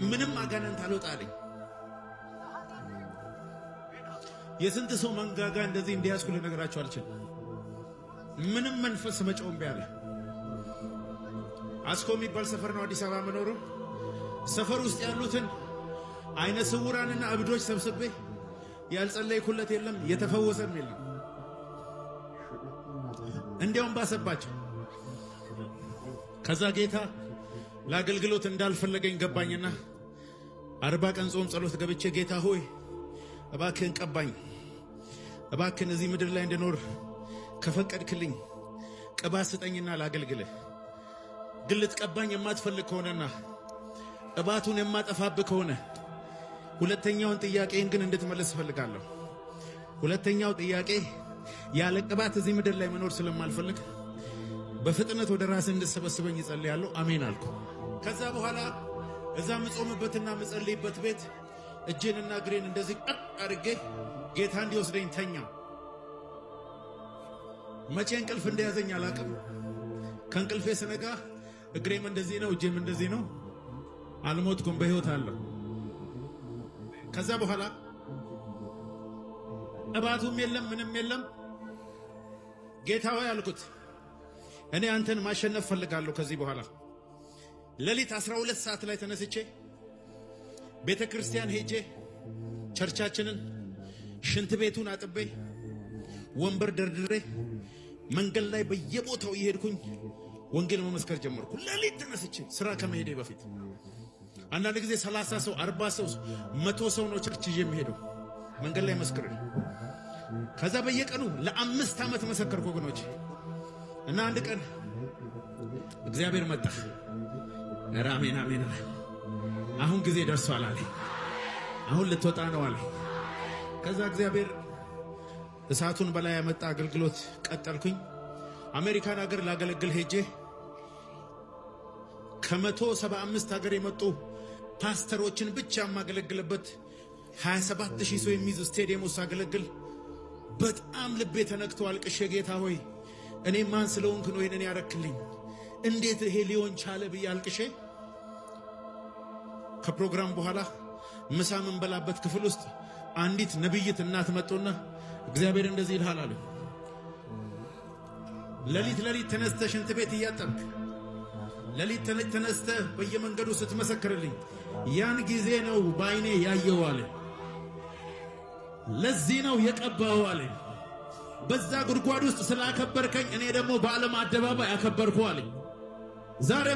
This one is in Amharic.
ምንም አጋንንት አልወጣ አለኝ። የስንት ሰው መንጋጋ እንደዚህ እንዲያስኩ ልነግራቸው አልችልም። ምንም መንፈስ መጮህ እምቢ አለ። አስኮ የሚባል ሰፈር ነው አዲስ አበባ መኖረው። ሰፈር ውስጥ ያሉትን አይነ ስውራንና እብዶች ሰብስቤ ያልጸለይኩለት የለም፣ የተፈወሰም የለም። እንዲያውም ባሰባቸው። ከዛ ጌታ ለአገልግሎት እንዳልፈለገኝ ገባኝና 40 ቀን ጾም ጸሎት ገብቼ ጌታ ሆይ፣ እባክህን ቀባኝ፣ እባክህን እዚህ ምድር ላይ እንድኖር ከፈቀድክልኝ ቅባት ስጠኝና ላገልግልህ። ግን ልትቀባኝ የማትፈልግ ከሆነና ቅባቱን የማጠፋብህ ከሆነ ሁለተኛውን ጥያቄን ግን እንድትመልስ እፈልጋለሁ። ሁለተኛው ጥያቄ ያለ ቅባት እዚህ ምድር ላይ መኖር ስለማልፈልግ በፍጥነት ወደ ራስህ እንድትሰበስበኝ እጸልያለሁ። አሜን አልኩ። ከዛ በኋላ እዛ ምጾምበትና ምጸልይበት ቤት እጄንና እግሬን እንደዚህ ቀጥ አድርጌ ጌታ እንዲወስደኝ ተኛሁ። መቼ እንቅልፍ እንደያዘኝ አላቅም። ከእንቅልፌ ስነቃ እግሬም እንደዚህ ነው፣ እጄም እንደዚህ ነው። አልሞትኩም፣ በሕይወት አለሁ። ከዛ በኋላ ቅባቱም የለም፣ ምንም የለም። ጌታ ሆይ አልኩት፣ እኔ አንተን ማሸነፍ ፈልጋለሁ። ከዚህ በኋላ ሌሊት 12 ሰዓት ላይ ተነስቼ ቤተ ክርስቲያን ሄጄ church ኣችንን ሽንት ቤቱን አጥቤ፣ ወንበር ደርድሬ፣ መንገድ ላይ በየቦታው እየሄድኩኝ ወንጌል መመስከር ጀመርኩ። ሌሊት ተነስቼ ስራ ከመሄዴ በፊት አንዳንድ ጊዜ 30 ሰው፣ 40 ሰው፣ 100 ሰው ነው church ይዤ የምሄደው፣ መንገድ ላይ መስክሬ። ከዛ በየቀኑ ለ5 ዓመት መሰከርኩ ወገኖች። እና አንድ ቀን እግዚአብሔር መጣ። ኧረ አሜን አሜን። አሁን ጊዜ ደርሷል አለ። አሁን ልትወጣ ነው አለ። ከዛ እግዚአብሔር እሳቱን በላዬ አመጣ፣ አገልግሎት ቀጠልኩኝ። አሜሪካን ሀገር ላገለግል ሄጄ ከ175 ሀገር የመጡ ፓስተሮችን ብቻ የማገለግልበት 27 ሺህ ሰው የሚይዝ ስቴዲየም ውስጥ ሳገለግል በጣም ልቤ ተነክቶ አልቅሼ ጌታ ሆይ፣ እኔ ማን ስለሆንክ ነው ይህንን ያረክልኝ? እንዴት ይሄ ሊሆን ቻለ ብዬ አልቅሼ ከፕሮግራም በኋላ ምሳ የምንበላበት ክፍል ውስጥ አንዲት ነቢይት እናት መጡና እግዚአብሔር እንደዚህ ይልሃል አሉ። ሌሊት ሌሊት ተነስተህ ሽንት ቤት እያጠብክ፣ ሌሊት ሌሊት ተነስተህ በየመንገዱ ስትመሰክርልኝ ያን ጊዜ ነው በዓይኔ ያየሁህ አለ። ለዚህ ነው የቀባሁህ አለ። በዛ ጉድጓድ ውስጥ ስላከበርከኝ እኔ ደግሞ በዓለም አደባባይ አከበርኩህ አለኝ። ዛሬ